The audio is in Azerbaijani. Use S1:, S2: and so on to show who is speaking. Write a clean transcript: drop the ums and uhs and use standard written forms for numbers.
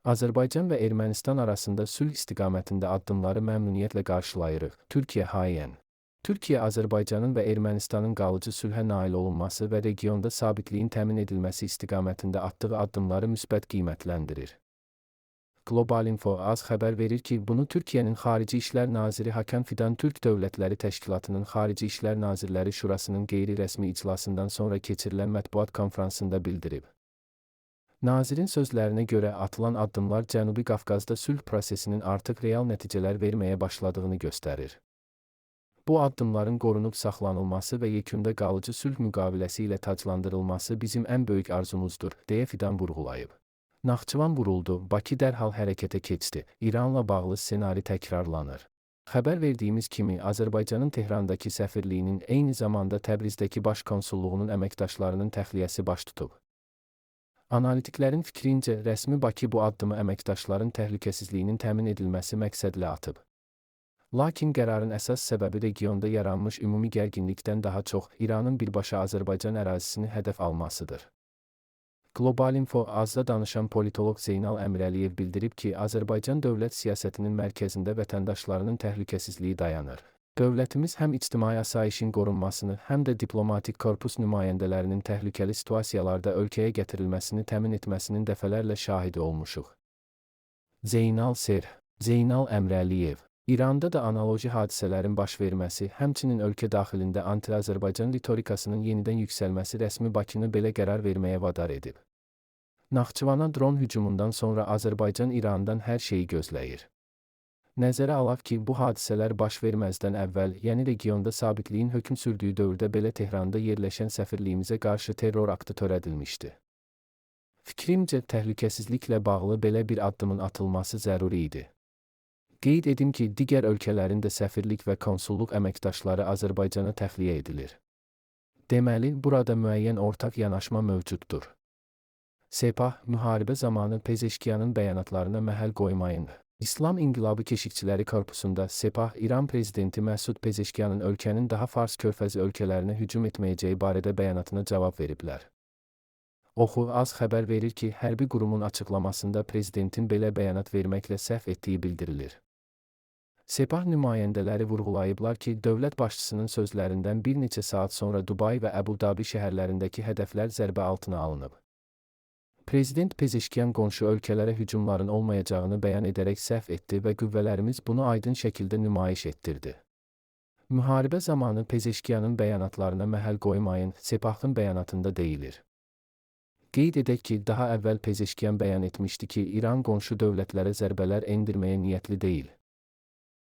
S1: Azərbaycan və Ermənistan arasında sülh istiqamətində addımları məmnuniyyətlə qarşılayırıq. Türkiyə HN. Türkiyə Azərbaycanın və Ermənistanın qalıcı sülhə nail olunması və regionda sabitliyin təmin edilməsi istiqamətində atdığı addımları müsbət qiymətləndirir. Global Info az xəbər verir ki, bunu Türkiyənin Xarici İşlər Naziri Hakan Fidan Türk Dövlətləri Təşkilatının Xarici İşlər Nazirləri Şurasının qeyri-rəsmi iclasından sonra keçirilən mətbuat konfransında bildirib. Nazirin sözlərinə görə atılan addımlar Cənubi Qafqazda sülh prosesinin artıq real nəticələr verməyə başladığını göstərir. Bu addımların qorunub saxlanılması və yekunda qalıcı sülh müqaviləsi ilə taclandırılması bizim ən böyük arzumuzdur, deyə Fidan vurğulayıb. Naxçıvan vuruldu, Bakı dərhal hərəkətə keçdi. İranla bağlı ssenari təkrarlanır. Xəbər verdiyimiz kimi, Azərbaycanın Tehrandakı səfirliyinin eyni zamanda Təbrizdəki baş konsulluğunun əməkdaşlarının təxliyəsi baş tutub. Analitiklərin fikrincə, rəsmi Bakı bu addımı əməkdaşların təhlükəsizliyinin təmin edilməsi məqsədlə atıb. Lakin qərarın əsas səbəbi regionda yaranmış ümumi gərginlikdən daha çox İranın birbaşa Azərbaycan ərazisini hədəf almasıdır. Global Info azda danışan politoloq Zeynal Əmirəliyev bildirib ki, Azərbaycan dövlət siyasətinin mərkəzində vətəndaşlarının təhlükəsizliyi dayanır. Dövlətimiz həm ictimai asayişin qorunmasını, həm də diplomatik korpus nümayəndələrinin təhlükəli situasiyalarda ölkəyə gətirilməsini təmin etməsinin dəfələrlə şahidi olmuşuq. Zeynal Ser, Zeynal Əmrəliyev. İranda da analoji hadisələrin baş verməsi, həmçinin ölkə daxilində anti-Azərbaycan ritorikasının yenidən yüksəlməsi rəsmi Bakını belə qərar verməyə vadar edib. Naxçıvana dron hücumundan sonra Azərbaycan İrandan hər şeyi gözləyir. Nəzərə alaq ki, bu hadisələr baş verməzdən əvvəl, yəni regionda sabitliyin hökm sürdüyü dövrdə belə Tehranda yerləşən səfirliyimizə qarşı terror aktı törədilmişdi. Fikrimcə, təhlükəsizliklə bağlı belə bir addımın atılması zəruri idi. Qeyd edim ki, digər ölkələrin də səfirlik və konsulluq əməkdaşları Azərbaycana təxliyə edilir. Deməli, burada müəyyən ortaq yanaşma mövcuddur. Sepah, müharibə zamanı Pezeşkiyanın bəyanatlarına məhəl qoymayın. İslam İnqilabı Keşikçiləri Korpusunda Sepah, İran prezidenti Məsud Pezeşkiyanın ölkənin daha Fars körfəzi ölkələrinə hücum etməyəcəyi barədə bəyanatına cavab veriblər. Oxu az xəbər verir ki, hərbi qurumun açıqlamasında prezidentin belə bəyanat verməklə səhv etdiyi bildirilir. Sepah nümayəndələri vurğulayıblar ki, dövlət başçısının sözlərindən bir neçə saat sonra Dubai və Əbu Dabi şəhərlərindəki hədəflər zərbə altına alınıb. Prezident Pezeşkiyan qonşu ölkələrə hücumların olmayacağını bəyan edərək səhv etdi və qüvvələrimiz bunu aydın şəkildə nümayiş etdirdi. Müharibə zamanı Pezeşkiyanın bəyanatlarına məhəl qoymayın, Sepahın bəyanatında deyilir. Qeyd edək ki, daha əvvəl Pezeşkiyan bəyan etmişdi ki, İran qonşu dövlətlərə zərbələr endirməyə niyyətli deyil.